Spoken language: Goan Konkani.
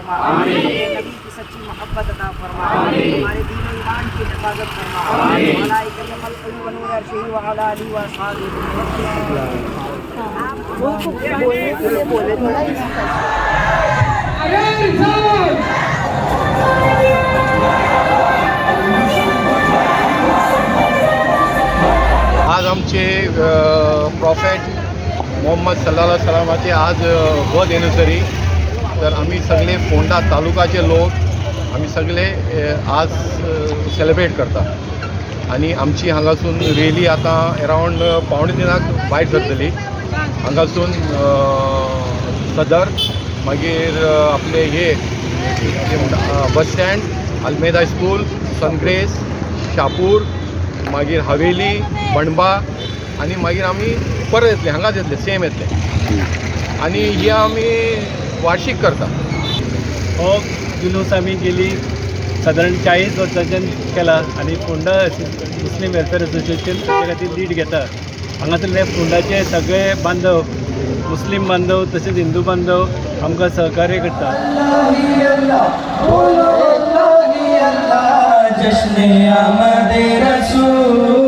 फरमा। अपने नबी की सच्ची मोहब्बत अता फरमा। हमारे दीन और ईमान की हिफाजत फरमा। वनूर अर्शिही व अला आलिहि व अस्हाबिहि। वो बोलने के लिए बोले थोड़ा। आज आमचे प्रॉफेट मोहम्मद सल्ला सलामाचे आज बर्थ एनिवर्सरी। तर आमी सगळे फोंडा तालुकाचे लोक आमी सगळे आज सेलिब्रेट करता आनी आमची हांगासून रेली आतां एरावंड 2:45क भायर सरतली। हांगासून सदर, मागीर आपले हे कितें म्हणटा, bus stand, Almeida school, सनग्रेस, Shapur, मागीर हवेली, बणबा आनी मागीर आमी परत येतले, हांगाच येतले, सेम येतले आनी ही आमी वार्षीक करता। हो जुलूस आमी गेली सादारण 40 वर्सांच्यान केला आनी फोंडा मुस्लीम वेलफेअर असोसिएशन ताच्या खातीर लीड घेता। हांगासरले फोंडाचे सगळे बांधव, मुस्लीम बांधव तशेंच हिंदू बांधव आमकां सहकार्य करता। जश्न आमद रसूल।